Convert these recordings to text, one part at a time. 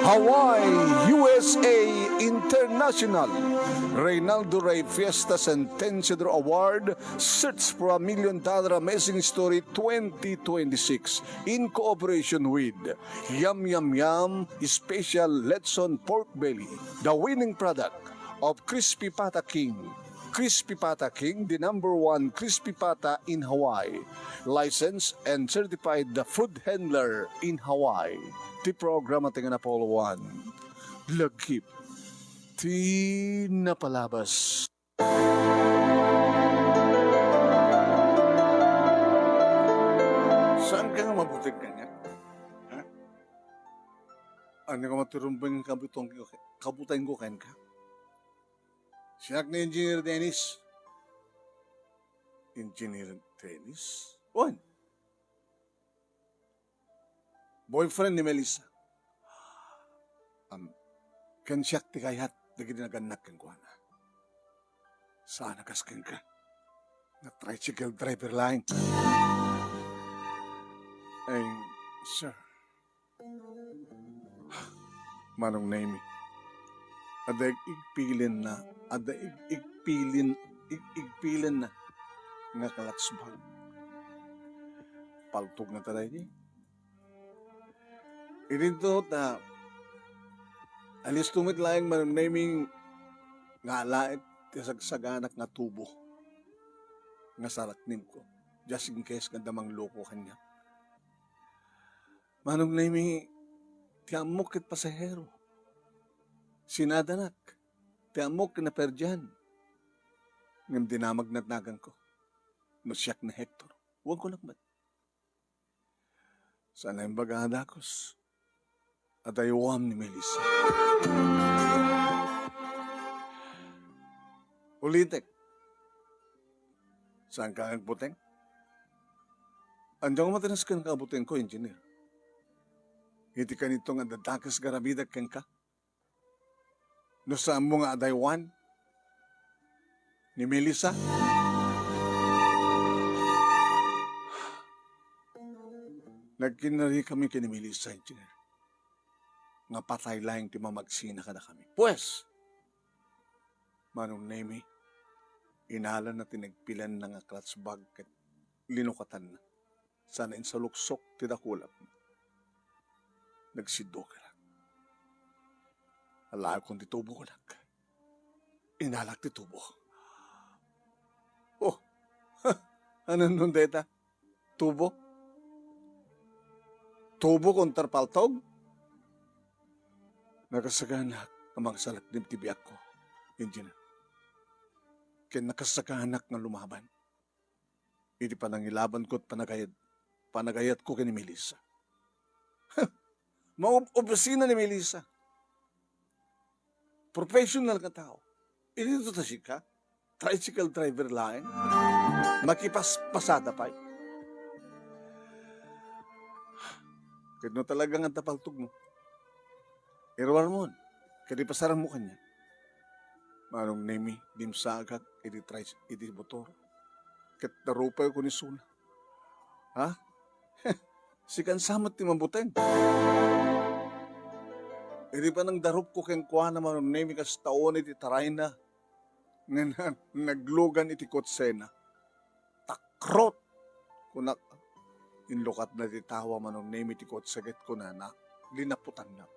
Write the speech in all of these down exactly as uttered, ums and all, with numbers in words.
Hawaii, U S A International, Reynaldo Rey Fiesta Sentenciador Award, Search for a Million Dollar Amazing Story twenty twenty-six, in cooperation with Yum Yum Yum Special Letson Pork Belly, the winning product of Crispy Pata King. Crispy Pata King, the number one crispy pata in Hawaii. Licensed and certified the food handler in Hawaii. Ti programa ti nga napolo one. Lagip ti napalabas. Saan ka nga mabuting kanya? Ha? Ano nga maturumbeng kabutong, kabuteng ko kenka? Siak ni Engineer Dennis. Engineer Dennis? Wen? Boyfriend ni Melissa. Am, ken siak ti kayat dagiti nagannak kenkuana. Saan a kas kenka? Nga tricycle driver laeng. Ay, sir. Manong Nemy, adda ig-, igpilenna, adda ig-, igpilen-, ig-, igpilenna nga clutch bag. Paltogna ta daydi. Idinto ta, alisto met laeng, Manong Nemy, nga alaek ti sagsaganak nga tubo nga saraknimko, just in case nga adda mangloko kaniak. Manong Nemy, ti ammok ket pasahero. Sinadanak, ti ammok ket naperdian. Ngem dinamag natnaganko. No siak ni Hector, wen kunak met. Saan a imbaga a dakes a daywam ni Melissa. Ulitek, saan ka agbuteng? Ania nga matinas kenka a butengko, Engineer? Iti kanito nga adda dakes nga aramidek kenka? No saanmo nga adaywan ni Melissa? Nagkinnarikami ken ni Melissa, Engineer, nga patay laeng ti mamagsina kadakami. Pues, Manong Nemy, inalana ti nagpilenna nga clutch bag ket linukatanna. Saan a insaluksok ti dakulak. Nagsiddukerak. Alaekon ti tubo, kunak. Inalak ti tubo. Oh, ha, anonnon dayta? Tubo? Tubo kontra paltog? Nakasaganak a mangsalaknib ti biagko, Engineer. Ken nakasaganak nga lumaban iti panangilabanko ket panagayat-, panagayatko ken ni Melissa. Huh! Maob-, opisina ni Melissa. Professional nga tao. Idinto ta sika, tricycle driver laeng. Makipaspasada pay. Ket no talaga nga adda paltogmo, iruarmon, ket ipasarangmo kaniak. Manong Nemy, dimsagak iti tries-, iti motor. Ket narupayko ni Suna. Ha? Sikan sa met ti mabuteng. Idi panangdarupko kenkuana, Manong Nemy, kasta unay ti tarayna nga na-, naglugan iti kotsena. Takrot! Kunak, inlukatna ti tawa, Manong Nemy, ti kotse ket kunana, linaputanna.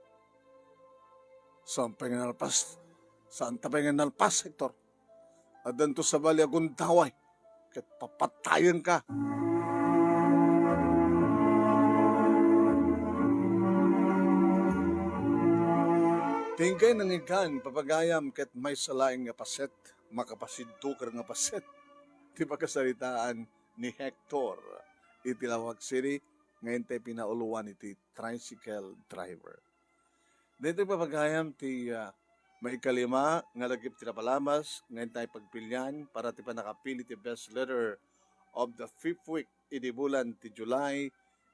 Saan pay nga nalpas? Saanta pay nga nalpas, Hector? Addanto sabali a gundaway ket papatayenka. Ti inkay nangikan, papagayam, ket maysa laeng nga paset, makapasidduker nga paset ti pakasaritaan ni Hector iti Laoag City nga intay pinauloan iti tricycle driver. Daytoy, papagayam, ti, ah, maikalima nga lagip ti napalabas nga intay pagpilian para ti pannakapili ti best letter of the fifth week idi bulan ti July,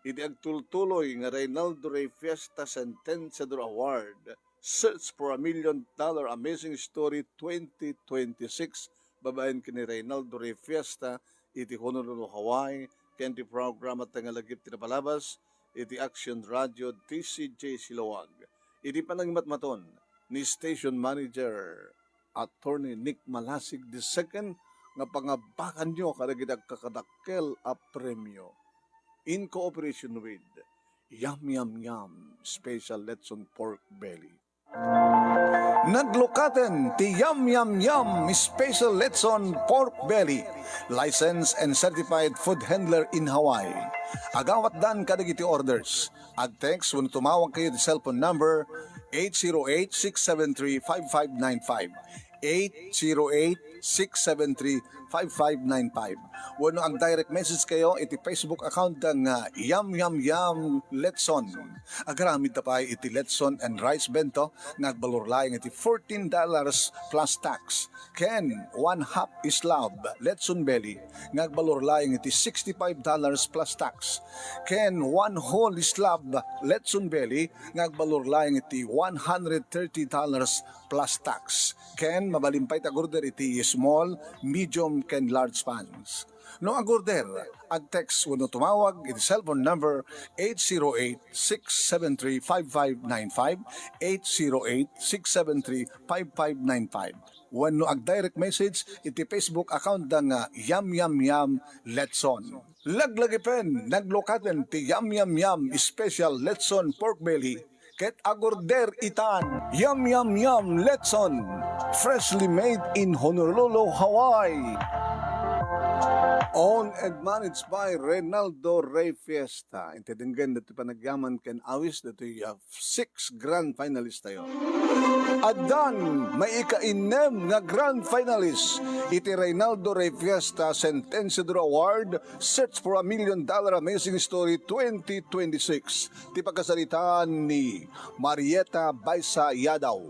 iti agtultuloy nga Reynaldo Rey Fiesta Sentenciador Award, Search for a Million Dollar Amazing Story twenty twenty-six, babaen ken ni Reynaldo Rey Fiesta iti Honolulu, Hawaii, ken ti programa ta nga lagip ti napalabas iti Action Radio D C J Siloag. iti panangimatmaton ni Station Manager Attorney Nick Malasig the second nga pangabakanyo kadagiti agkakadakkel a premio in cooperation with Yum Yum Yum Special Lechon Pork Belly. Naglukaten ti Yum Yum Yum Special Lechon Pork Belly, licensed and certified food handler in Hawaii. Agawatdan kadagiti orders. Ag-text wenno tumawag kayo ti cellphone number eight zero eight, six seven three, five five nine five, eight zero eight, six seven three, five five nine five. Wenno ag-direct message kayo iti Facebook account nga Yum Yum Yum Letson. Agaramid ta pay iti Letson and Rice Bento nga agbalor laeng iti fourteen dollars plus tax, ken one half slab Letson Belly nga agbalor laeng iti sixty-five dollars plus tax, ken one whole slab Letson Belly nga agbalor laeng iti one hundred thirty dollars plus tax, ken mabalin pay ti ag-order iti small, medium, ken large pans. No ag-order, ag-text wenno tumawag iti cellphone number eight zero eight, six seven three, five five nine five, eight zero eight, six seven three, five five nine five. Wenno ag-direct message iti Facebook account da nga Yum Yum Yum Letson. Laglagipen, naglukaten ti Yum Yum Yum Special Letson Pork Belly ket ag-order itan. Yum Yum Yum Letson, freshly made in Honolulu, Hawaii. Owned and managed by Reynaldo Rey Fiesta. Inti denggen dagiti panagyaman ken awis dagiti, ah, six grand finalist tayo. Addan maikainnem nga grand finalist iti Reynaldo Rey Fiesta Sentenciador Award, Search for a Million Dollar Amazing Story twenty twenty-six. Ti pagkasaritaan ni Marieta Baisa Yadaw,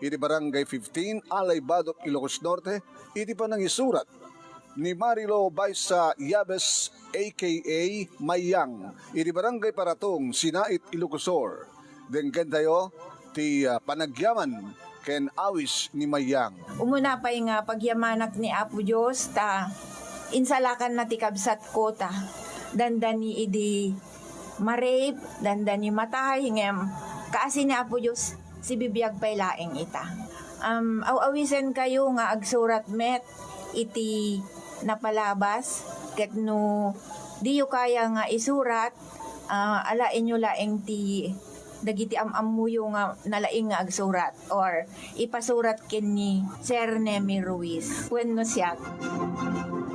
iti Barangay fifteen, Alay Badoc, Ilocos Norte, iti panangisurat ni Marilo Baisa Yabes, A K A Mayang, iti Barangay Paratong, Sinait, Ilocos Sur. Denggentayo ti, ah, panagyaman ken awis ni Mayang. Umuna pay nga pagyamanak ni Apo Dios ta insalakanna ti kabsatko ta dandani idi ma-rape, dandani matay, ngem kaasi ni Apo Dios, sibibiag pay laeng ita. Um, aw-awisenkayo nga agsurat met iti napalabas, ket no diyo kaya nga isurat, ah, alaenyo laeng ti dagiti am-ammoyo nga nalaing nga agsurat, or ipasurat ken ni Sir Nemy Ruiz wenno siak.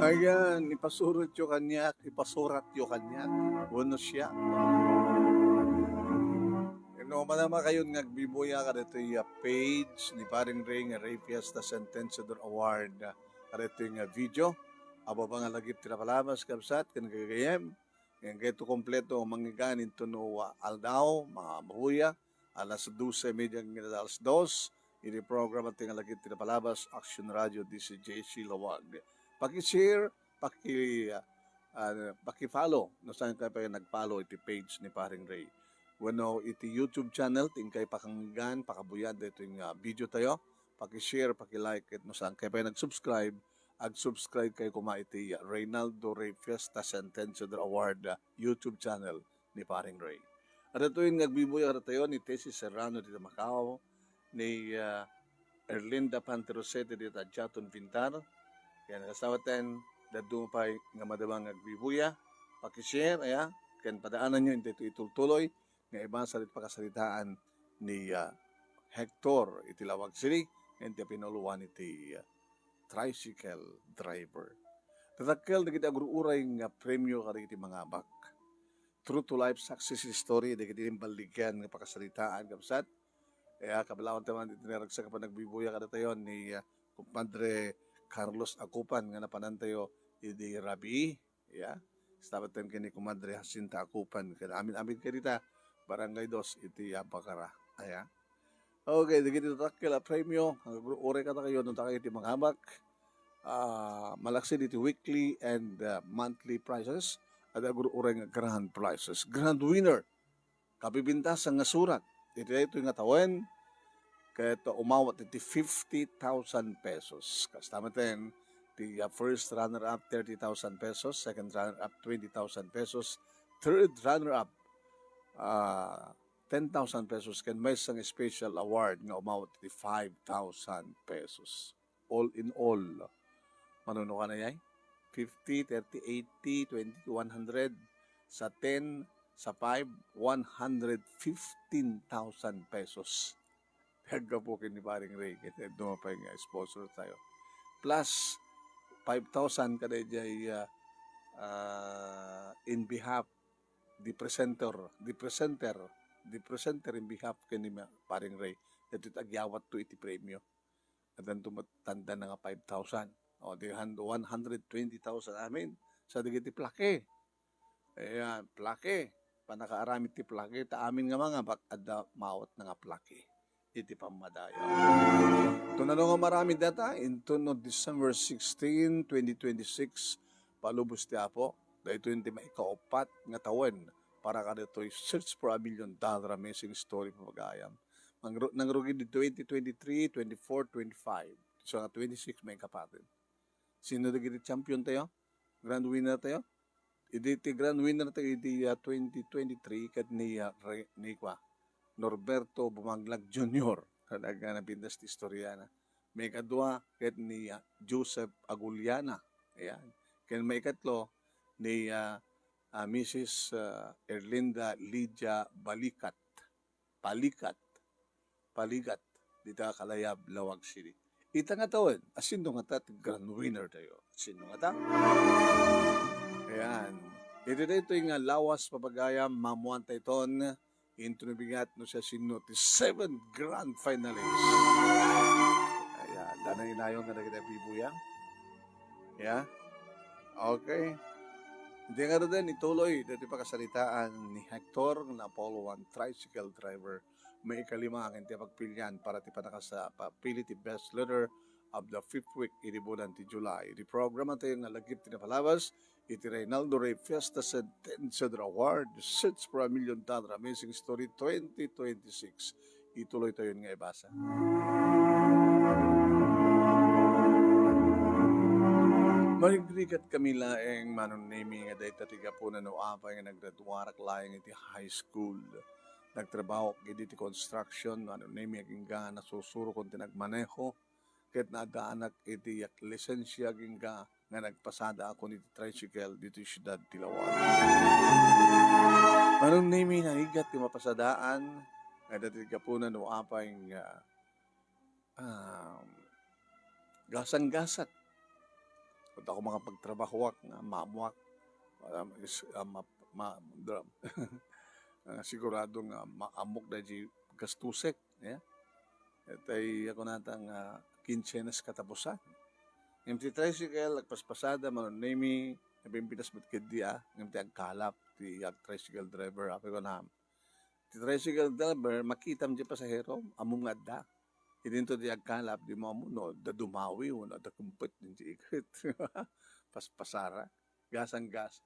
Ayan, ipasuratyo kaniak, ipasuratyo kaniak wenno siak. No, madamakayon nga agbibuya kadagitoy, ah, page ni Paring Ray nga Ray Fiesta Sentenciador Award, ah, kadagitoy nga video. Ababangan lagip ti napalabas, kabsat, ken gagayyem. Ngem daytoy kompleto, manggigan intono, ah, aldaw, mabuya, alas doce media ngem alas dos, iti programa ti nga lagip ti napalabas, Action Radio D C J C Lawag. Paki-share, paki, ah, ah, paki-follow, no saankayo pay nag-follow iti page ni Paring Ray. Wenno iti YouTube channel, ti inkay pakanggan, pakabuyan daytoy nga video tayo. Paki-share, paki-like, ket no saankayo pay nag-subscribe, ag-subscribe kayo koma iti Reynaldo Rey Fiesta Sentenciador Award, ah, YouTube channel ni Paring Ray. Adda daytoy nga agbibuya kadatayo ni Tessie Serrano dita Macau, ni, ah, Erlinda Panterosete dita Jaton Pintar. Ken kasta met, adda duma pay nga madama nga agbibuya. Paki-share, aya, ken padaananyo, intoy itultuloy nga ibasa ditoy pakasaritaan ni, ah, Hector iti Lawag City, ken ti pinauluan iti, ah, tricycle driver. Dadakkel dagiti agur-uray nga premio kadagiti mangabak. True to life success story dagiti imballigen nga pakasaritaan, kabsat. Aya, kabalawan tayo man iti naragsak a panagbibuya kadatayo ni, ah, Kumpadre Carlos Acupan nga napanantayo idi rabii. Ya. Kasta met ken ni Kumadre Jacinta Acupan, ken amin-amin kayo dita, Barangay Dos iti Abacara. Aya. Okay, dagiti dadakkel a premio, agur-uray kadakayo, no dakayo ti mangabak. Ah, malaksid iti weekly and, ah, monthly prizes, adda agur-uray nga grand prizes. Grand winner, kapipintasan nga surat iti daytoy nga tawen, ket umawat iti fifty thousand pesos. Kasta met ti, ah, first runner-up, thirty thousand pesos, second runner-up, twenty thousand pesos, third runner-up, ah, ten thousand pesos ken maysa nga special award nga umawat iti five thousand pesos. All in all, manuno ka na yay? Fifty, thirty, eighty, twenty, one hundred. Sa ten, sa five, one hundred fifteen thousand pesos. Naggapu ken ni Paring Ray, ket adu pay nga sponsor tayo. Plus, five thousand kada idiay, ah, ah, in behalf, the presenter, the presenter, the presenter in behalf ken ni Ma-, Paring Ray. Daytoy agyawatto iti premio. Addanto met tandana nga five thousand. O, di han-, one hundred twenty thousand amin. Sa dagiti plaque. Ayan, plaque. Pannakaaramid ti plaque. Ta amin nga mangabak, adda maawatna nga plaque iti pammadayaw. Ket no nga maaramid dayta, inton no December sixteen, twenty twenty-six, palubos ti Apo, daytoy ti maikaupat nga tawen para kadaytoy Search for a Million Dollar Amazing Story, pagayam. Nangru-, nangrugi di twenty twenty-three, twenty-four, twenty-five. So, nga twenty-six, maikapateg. Sino dagiti champion tayo? Grand winner tayo? Idi ti grand winner tayo iti, ah, twenty twenty-three ket ni, ah, Re-, ni kua, Norberto Bumanglag Junior. Talaga napintas ti istoriana. Maikadua ket ni, ah, Joseph Aguliana. Ayan. Ken maikatlo ni, ah, ah, Missus, ah, Erlinda Lydia Balikat. Balikat. Balikat. Dita Kalayab, Laoag City. Ita nga tawen, a sino ngata ti grand winner tayo? Sino ngata? Ayan. Iti daytoy nga lawas, pagayam, maammuan tayton, inton bigat no siasino ti seven grand finalists. Ayan, dana inayon nga dagiti abibuya. Yeah? Okay. Iti ngaruden, ituloy daytoy pakasaritaan ni Hector nga Apollo one tricycle driver. Maikalima nga iti pagpilian para ti panakasa-, papili ti best leader of the fifth week iti bulan ti July. Iti programa tayo nga lagip ti napalabas, iti Reynaldo Rey Fiesta Centennial Award, Search for a Million Dollar Amazing Story twenty twenty-six. Ituloy tayo nga ibasa. Marigrigat kami laeng, Manong Nemi, nga dayta ti gapuna no apay nga nagraduarak laeng iti high school. Nagtrabahoak idi ti construction, Manong Nemi, agingga nasusurokon ti nagmaneho. Ket naadaanak iti lisensia agingga nga nagpasadaakon iti tricycle ditoy siudad ti Laoag. Manong Nemi, narigat ti mapasadaan, nga dayta ti gapuna no apay nga, um, gasang-gasat. Ket ako makapagtrabahoak nga maammoak, um, is, um, ma-, ma-, dra-, ah, sigurado nga maammok daydi gastusek, ya. Itay ako nata nga kinsenas katapusan. Ngem ti tricycle, agpaspasada, Manong Nemi, napimpitas met ketdi, ah. Ngem ti agkalap, ti ag-tricycle driver, apay ko na, ti tricycle driver, makitam ti pasahero, ammom nga adda. Idinto ti agkalap, di mo ammo no adda dumawi wenno adda kumpet, dinti iket. Paspasara. Gasang-gas.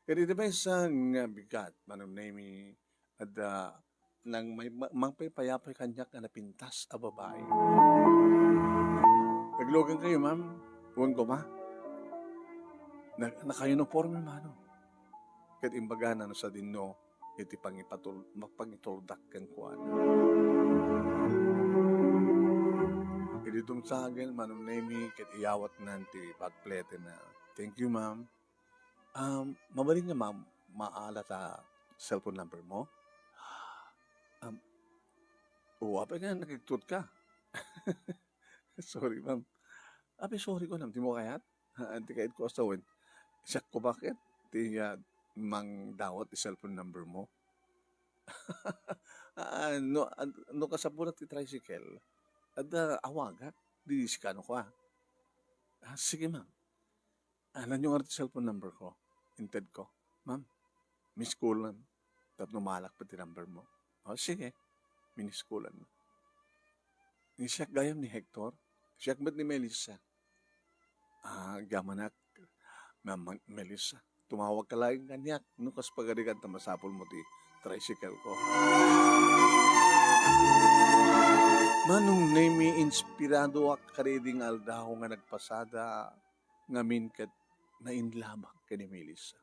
Ket iti maysa nga bigat, Manong Nemi, adda nang may, ma-, mangpaypayapay kaniak nga napintas a babai. Naglugan kayo, ma'am? Wen koma? Na-, naka-uniforme, mano? Ket imbagana no sadinno iti pangipatul-, pangituldak kenkuana. Idi dumsagen, Manong Nemi, ket iyawatnan ti bagpletenna. Thank you, ma'am. Um, mabalin nga ma-, maala ta cellphone number mo? Um, oo, apay nga nakigtot ka. Sorry, ma'am. Apay, sorry ko, ma'am. Di mo kayat? Anti kayat ko asawen. Siak ko bakit? Ti, ah, mangdawat ti cellphone number mo. Ah, no, an-, no kasapulan ti tricycle, adda awagak, di sikano ko, ah. Ah, sige, ma'am. Ah, nanyo nga ti cellphone number ko. Inted ko. Ma'am, miss call lang. Tapno malak pa ti number mo. Oh, sige. Minis call lang. Ni siak gayam ni Hector. Siak met ni Melissa. Ah, agyaman ak, Ma'am Melissa. Tumawag ka laeng kaniak no kas pagarigan ta masapul mo ti tricycle ko. Manong Nemi, inspirado ak kadaydi nga aldaw nga nagpasada ngamin ket nainlabak ken ni Melissa.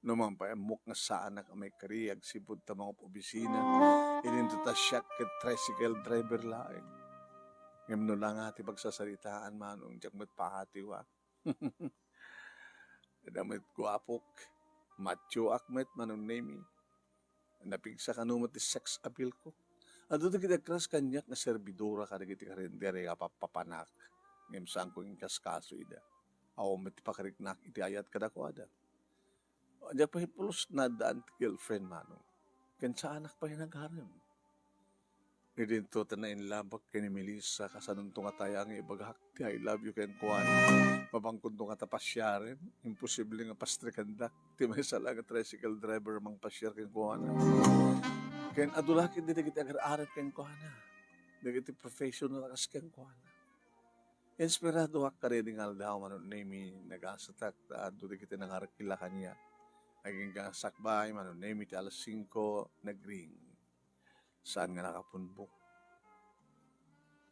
No man pay ammok nga saanak a maikari agsipud ta mangop-obisina, idinto ta siak ket tricycle driver laeng. Ngem no la nga ti pagsasaritaan, Manong, diak met paatiwa. Adda met guapok, machoak met, Manong Nemi. Napigsa kano met ti sex appeal ko. Adda dagiti agkras kaniak nga servidora kadagiti karendere nga pappapanak, ngem saanko inkaskaso ida. Awan met ti pakariknak iti ayat kadakuada. Diak pay pulos nga addaan ti girlfriend, Manong. Ken saanak pay nga agarem. Idinto ta nainlabak ken ni Melissa, kasanonto nga taya nga ibagak ti "I love you" kenkuana. Mapangkunto nga ta pasiaren, imposible nga pastrikanda ti maysa la nga tricycle driver a mangpasiar kenkuana. Ken adu la ketdi dagiti agar-arem kenkuana, dagiti professional a kas kenkuana. Inspiradoak kadaydi nga aldaw, Manong Nemi, nagasatak ta adu dagiti nangarkila kaniak. Agingga sakbay, Manong Nemi, ti alas singko, nagring. Saan nga nakapunbok.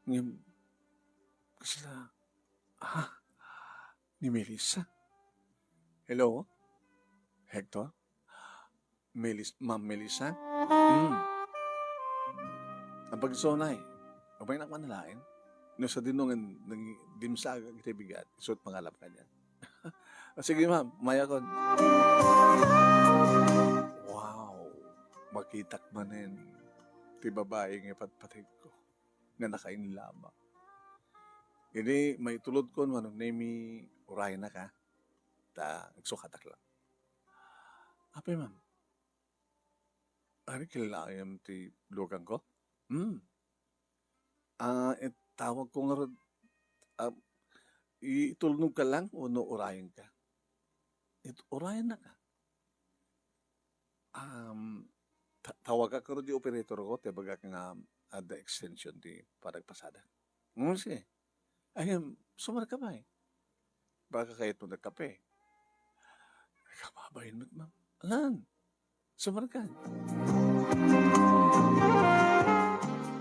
Ngem, kasla, ah, ni Melissa. Hello? Hector? Melis-, Ma'am Melissa? Hmm. Ang pagsunay, umaynak man laeng? No sadino nga nang-, dimsaag iti bigat, isu't pangalap kaniak. Ah, sige, ma'am, umayakon. Wow! Makitak manen ti babai nga ipatpategko nga nakainlabak. Idi maitulodkon, Manong Nemi, uraynak, ha? Ta agsukatak lang. Apay, ma'am? Ari, kilaem ti luganko? Hmm. Ah, itawagko ngarud, ah, i-, itulnogka lang wenno urayenka? It-, urayennak. Um, ta-, tawagak ngarud ti operatorko, ti ibagak nga adda extension ti panagpasadak. Hmm, sige. Ay, em, sumarka pay. Baka kayatmo ti kape. Ay, kababain met, ma'am. Alan, sumarka.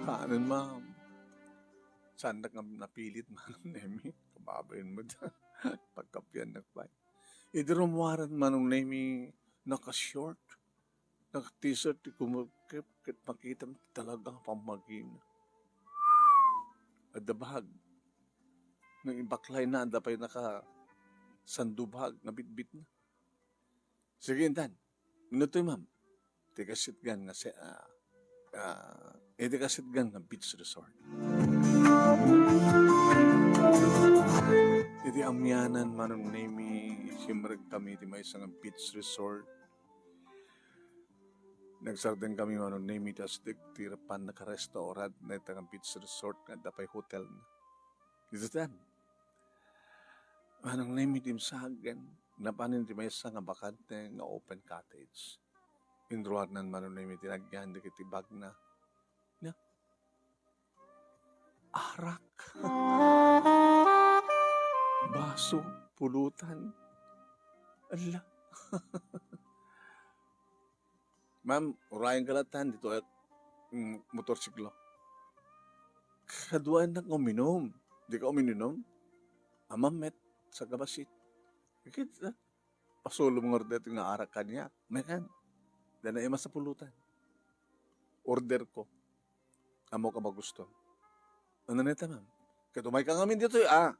Kanen, ma'am. Saannak nga napilit, Manong Nemi. Kababain met. Pagkapiannak pay. Idi rummuaren, Manong Nemi, naka-short. Nag-t-shirt ti kumurkep ket makitam ti talaga nga pammagina. Adda bahag. Nang ibaklayna, adda pay nakasandubag nga bitbitna. Sige, intan. Inno toy, ma'am? Ti kasitgan nga se-, ah, ah, iti kasitgan nga beach resort. Iti amianan, Manong Nemi, simrek kami iti maysa nga beach resort. Nagsardeng kami, Manong Nemi, ti asdek ti repan nga restaurant na ita nga beach resort nga adda pay hotel na. Ditotan, Manong Nemi, dimsagen, napanen ti maysa nga bakante nga open cottage. Inruarnan, Manong Nemi, ti nagyan dagiti bagna. Na, arak. Baso, pulutan. Ala. Ma'am, urayenka latan, ditoy, mm, motorsiklo. Kaduaennak nga uminum. Dika uminum? Ammom met, sa kabasit. Ket, ah, pasulom ngarud daytoy nga arak kaniak. Mekan, dana ima sa pulutan. Order ko. Ammok a magusto. Ano neta, ma'am? Ket umayka ngamin ditoy, ah.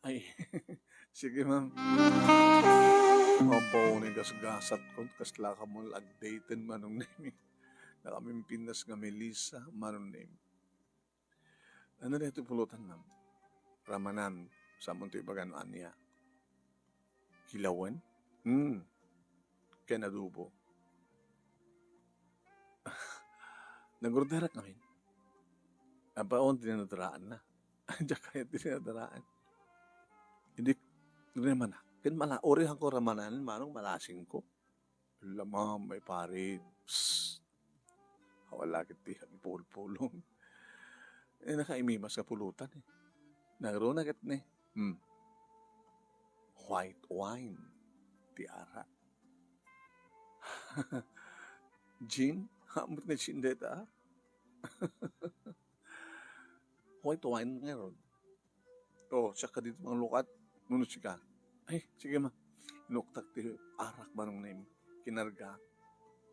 Ay, sige, ma'am. Apo, ni gasgasatkon, kasla ka mo agdayten, Manong Nemi. Nakamimpintas nga Melissa, Manong Nemi. Ano na ito pulutan, ma'am? Ramanan, saan mo ito ibaga no ania? Kilawen? Hmm. Ken adobo. Nag-orderak ngamin. Abaon, ti nadaraan na. Diak kayat ti nadaraan. Hindi, ramanan. Ken mala-, urihan ko ramanan, manong malasing ko. Ala, ma'am, ay pare. Psst. Wala ket ti agpulpulong. Eh, nakaimimas nga pulutan, eh. Nagruna ket ni, hmm. White wine. Ti ara. Gin? Amot nga gin deta, ah? White wine ngarud. Oh, siak ka dito, mga lukat. Ngunit sika. Ay, sige, ma. Inuktak ti arak, Manong Nemi. Kinargaak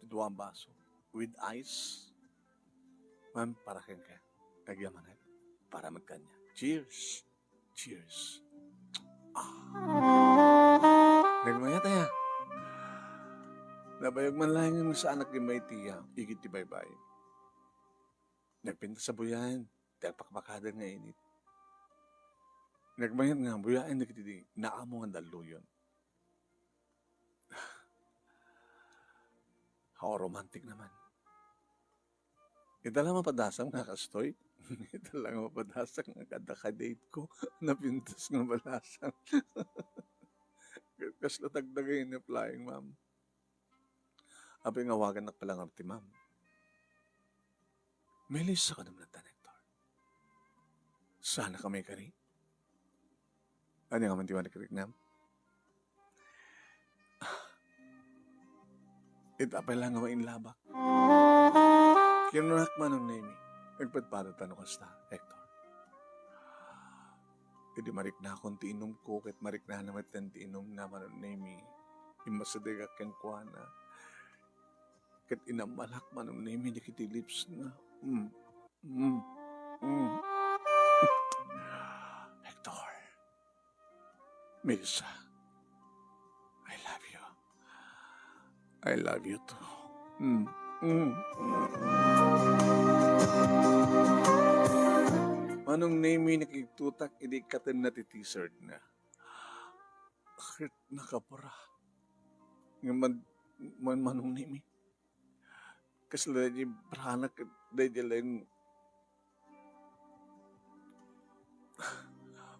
ti dua a baso with ice. Ma'am, para kenka. Agyamanak. Para met kaniak. Cheers! Cheers! Ah! Nagmayat aya. Nabayag man laeng nga saanak immay ti igid ti baybay. Nagpintas a buyaen ti agpakpakaden nga init. Nagmayat nga buyaen dagiti naammo nga dalluyon. How romantic naman. Ita la mapadasam nga kastoy. Ita la nga mapadasam nga kada ka-date ko, napintas nga balasang. Kasla tagtagay ni flying, ma'am. Apay nga awagannak pala nga ti ma'am. Melissa ka naman, Hector. Sana ka may kari. Ania nga man ti manikrik, ma'am? Ita pay la nga mainlabak. Kinunak, Manong Nemi. Nagpadpadatan no kasta, Hector. Idi mariknakon ti inumko, ket mariknana met ti inumna, Manong Nemi. Immasidegak kenkuana. Ket inammalak, Manong Nemi, dagiti lips na. Mm. Mm. Mm. Hector. Melissa. I love you. I love you too. Mm. Mm. Manong Nemi, nakigtutak idi ikkatenna ti t-shirt na. Ket nakapura. Nga man, man, Manong Nemi. Kasla daydi branak, daydi laeng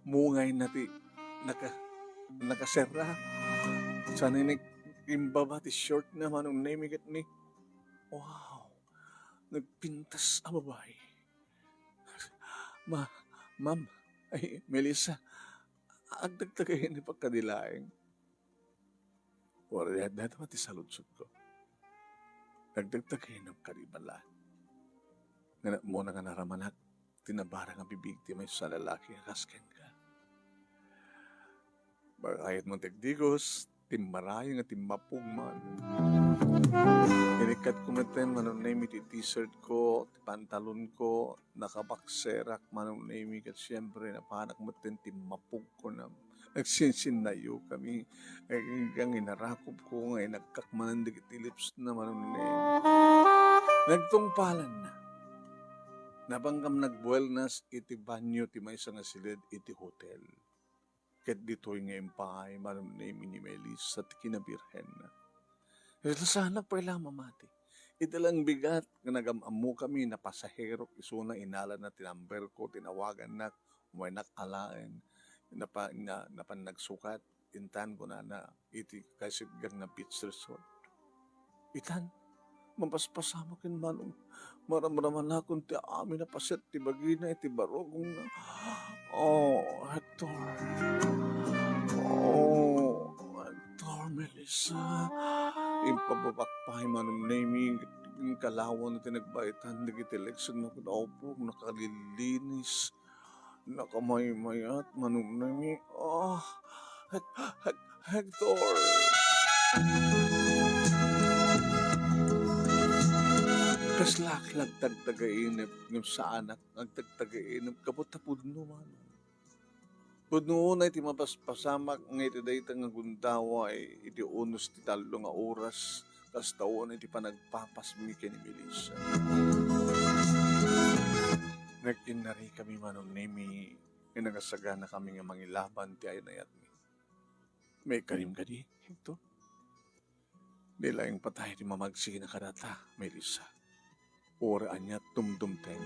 mungayna ti naka-, nakaserra. Saan ni imbaba ti short na, Manong Nemi, ket ni, wow, nagpintas a babai. Ma-, ma'am, ay, Melissa, agdagdagayen ni pagkadilaeng. Wala, dayta ti saludsodko. Nagdagdagayen kadi bala. Nga na-, muna nga naramanak, ti nabarang a bibig ti maysa a lalaki a kas kenka. Bakayat mo ti agdigos, ti marayo nga timmapog man. Inikkat ko metten, Manong Nemi, ti t-shirt ko, ti pantalon ko, nakabakserak, Manong Nemi, ket siempre, napanak metten timmapog ko na. Nagsinsinnayo kami. Ay, kang inarakop ko nga inagkak manen dagiti lips na, Manong Nemi. Nagtungpalan na. Napangkam nagbuelnas iti banyo ti maysa nga siled iti hotel. Ket ditoy nga impaay, Manong Nemi, ni Melissa ti kinabirhenna. Ket saanak pay la mamati. Iti lang bigat nga nagam-ammokami, napasaherok isuna, inalana ti number ko, tinawagannak, umaynak alaen, napa-, na-, napan nagsukat, intan kunana, iti kaisitgang na beach resort. Itan, mapaspasamak ken Manong. Maramramanakon ti amin a paset ti bagina iti barukongna. Oh, Hector. Oh, Hector, Melissa. Impababak pay, Manong Nemi, inkalawan ti nagbaitan dagiti leksion na kunaupog, nakalilinis. Nakamaymayat, Manong Nemi. Ah, Hec-, Hec-, Hector! Kaslak la agtagtagainep, ngem saanak nga agtagtagainep, kabut ta pudno, Manong. Pudno unay ti mapaspasamak nga iti dayta nga gundaway iti unos ti tallo nga oras, kasta unay ti panagpapasmi ken ni Melissa. Nagkinnari kami, Manong Nemi, nga nagasagana kami nga mangilaban ti ay-ayatmi. May karim kadi, Hector? Di laeng patay ti mamagsina kadata, Melissa. Uray ania tumtumteng.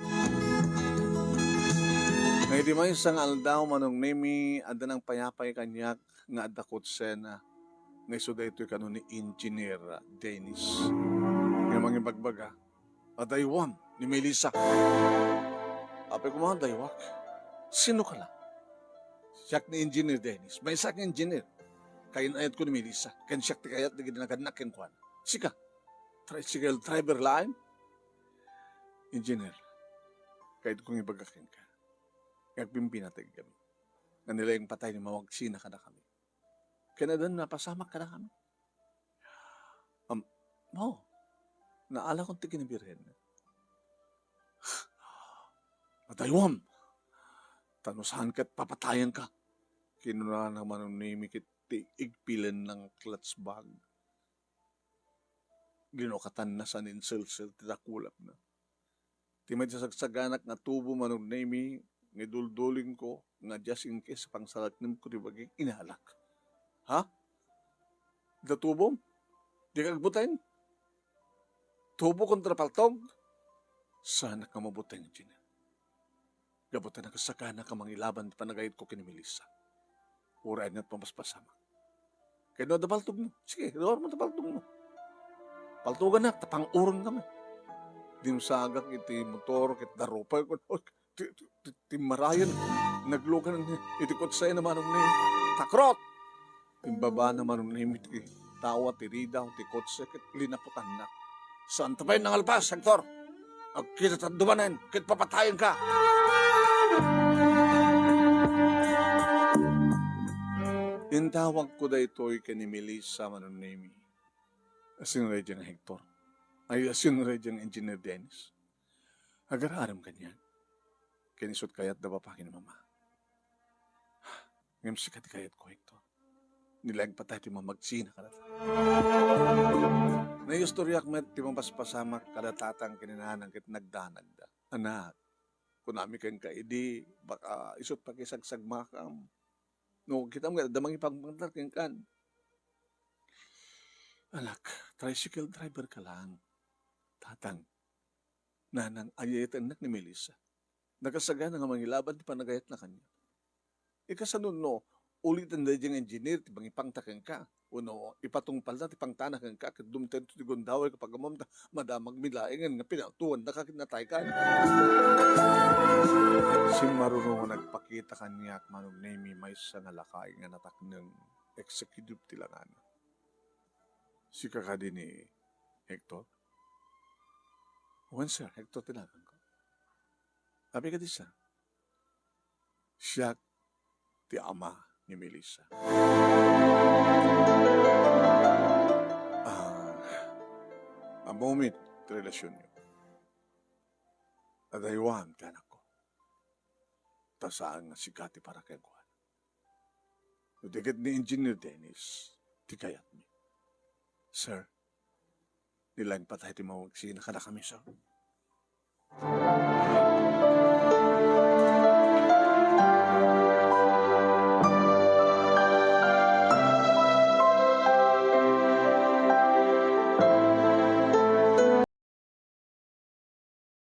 Nga iti maysa nga aldaw, Manong Nemi, adda nangpayapay kaniak nga adda kutsena nga isu daytoy kano ni Engineer Dennis. Nga mangibagbaga, adaywam ni Melissa. Apay koma, daywak? Sino ka la? Siak ni Engineer Dennis. Maysak nga engineer. Kayan-ayatko ni Melissa. Ken siak ti kayat dagiti nagannak kenkuana. Sika, tricycle driver laeng? Engineer, kayatko nga ibaga kenka nga agbimbinategkami. Nga ni laeng patay ti mamagsina kadakami. Ken adda napasamak kadakami. Am-, oh, naalakon ti kinabirhen. Adaywam, ta no saan ket papatayenka, kinunana Manong Nemi ket ti igpilenna nga clutch bag. Linukatanna sa ninselser ti dakulapna. Ti maydi sagsaganak nga tubo, Manong Nemi, nga iduldulingko nga just in case pangsalaknibko ti bagik, inalak. Ha? Dita tubom? Dika agbuteng? Tubo kontra paltog? Saanak nga mabuteng, Engineer. Gapu ta nagsaganak a mangilaban ti panagayatko ken ni Melissa. Uray ania ti mapaspasamak. Ken no adda paltogmo, sige, ruarmo ti paltogmo. Paltoganak, ta pang-urong kami. Dimsagak iti motor, ket darupay ko, "Oy, ti, ti, ti, ti marayan, naglugan iti kotse na Manong Nemi. Takrot!" Imbabana Manong Nemi ti tawa ti ridaw ti kotse ket linaputanna. "Saanta pay nangalpas, Hector? Agkitatayo manen ket papatayenka!" Intawagko daytoy ken ni Melissa, Manong Nemi. Asino daydiay nga Hector? Ay, asino daydiay nga Engineer Dennis? Agar-arem kaniak. Ken isut' kayat da bapa ken ni mama. Ngem sika ti kayatko, Hector. Ni laeng pay ti mamagsina kadata. Naistoryak met ti mapaspasamak kada tatang ken ni nanang ket nagdanagda. "Anak, kunami kenka idi, baka isut' pakisagsagmakam. No kitam nga adda mangipangpangta kenka." "Anak, tricycle driver ka lang." "Tatang, nanang, ay-ayatennak ni Melissa. Nakasagana nga mangilaban ti panagayatna kaniak. Ikasano no, uliten daydiay nga engineer ti mangipangta kenka, wenno ipatungpalna ti pangtana kenka ket dumtengto ti gundaway ket pagammom ta madamagmi laengen nga pinaltuandaka ket nataykan?" Simmaruno nga nagpakita kaniak, Manong Nemi, maysa nga lakay nga natakneng executive ti langana. "Sika kadi ni Hector?" "Wen, sir, Hector ti naganko." "Apay kadi, sir?" "Siak ti ama ni Melissa." "Ah, ammomi ti relasionyo. Adaywam ti anakko. Ta saan nga sika ti para kenkuana. No di ket ni Engineer Dennis ti kayatmi." "Sir, ni laeng pay ti mamagsina kadakami, sir."